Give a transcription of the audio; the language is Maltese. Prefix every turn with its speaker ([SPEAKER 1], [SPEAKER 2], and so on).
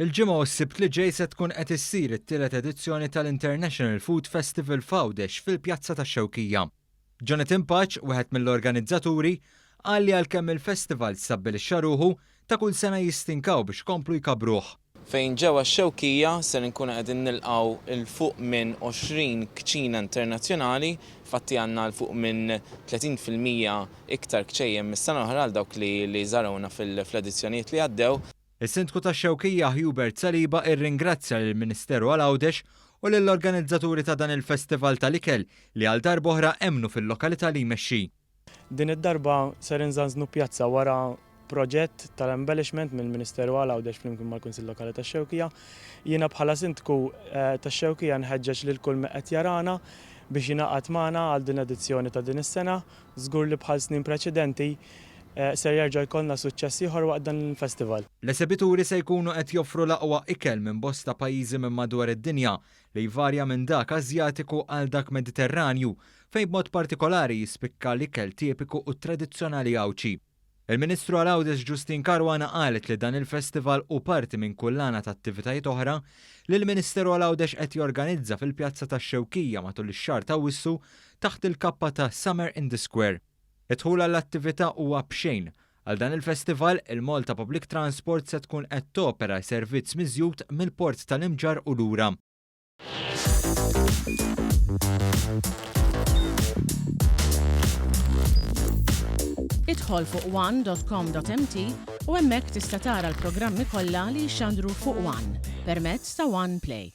[SPEAKER 1] Il-Ġimgħa u s-Sibt li ġej se tkun qed issir it-tielet edizzjoni tal-International Food Festival f'Għawdex fil-Pjazza tax-Xewkija. Jonathan Pace, wieħed mill-organizzaturi, qal li għalkemm il-festival stabbilixxa ruħu, ta' kull sena jistinkaw biex ikomplu jkabbruh.
[SPEAKER 2] Fejn ġewwa x-Xewkija ser inkunu qegħdin nilqgħu 'l fuq minn 20 kċina internazzjonali, fatti għandna 'l fuq minn 30% iktar kċejjen mis-sena l-oħra għal dawk li żaruna fl-edizzjonijiet li għaddew.
[SPEAKER 1] Is-Sindku tax-Xewkija Hubert Saliba irringrazzja lill-Ministeru għal Għawdex u lill-organizzaturi ta' dan il-festival tal-ikel li għal darb'oħra emmnu fil-lokalità li jmexxi.
[SPEAKER 3] Din id-darba ser inżanżnu pjazza wara proġett tal-embellishment mill-Ministeru għal Għawdex flimkien mal-Kunsill Lokali tax-Xewkija. Jiena bħala Sindku tax-Xewkija nħeġġeġ lil kull min qed jarana biex jingħaqad magħna għal din l-edizzjoni ta' din is-sena. Żgur li bħal snin preċedenti ser jerġa' jkollna suċċess ieħor waqt dan il-festival.
[SPEAKER 1] L-esebituri se jkunu qed joffru l-aqwa ikel minn bosta pajjiżi minn madwar id-dinja, li jvarja minn dak Asjatiku għal dak Mediterranju, fejn b'mod partikolari jispikka l-ikel tipiku u tradizzjonali Għawdxi. Il-Ministru għal Għawdex Justyne Caruana qalet li dan il-festival hu parti minn kullana ta' attivitajiet oħra li l-Ministeru għal Għawdex qed jorganizza fil-Pjazza tax-Xewkija matul ix-xahar t'Awwissu taħt il-kappa ta' Summer in the Square. Id-dħul għall-attività huwa b'xejn. Għal dan il-festival, il-Malta Public Transport se tkun qed topera servizz miżjud mill-Port tal-Imġarr u lura.
[SPEAKER 4] Idħol fuq one.com.mt u hemmhekk tista' tara l-programmi kollha li jixxandru fuq One permezz ta' One Play.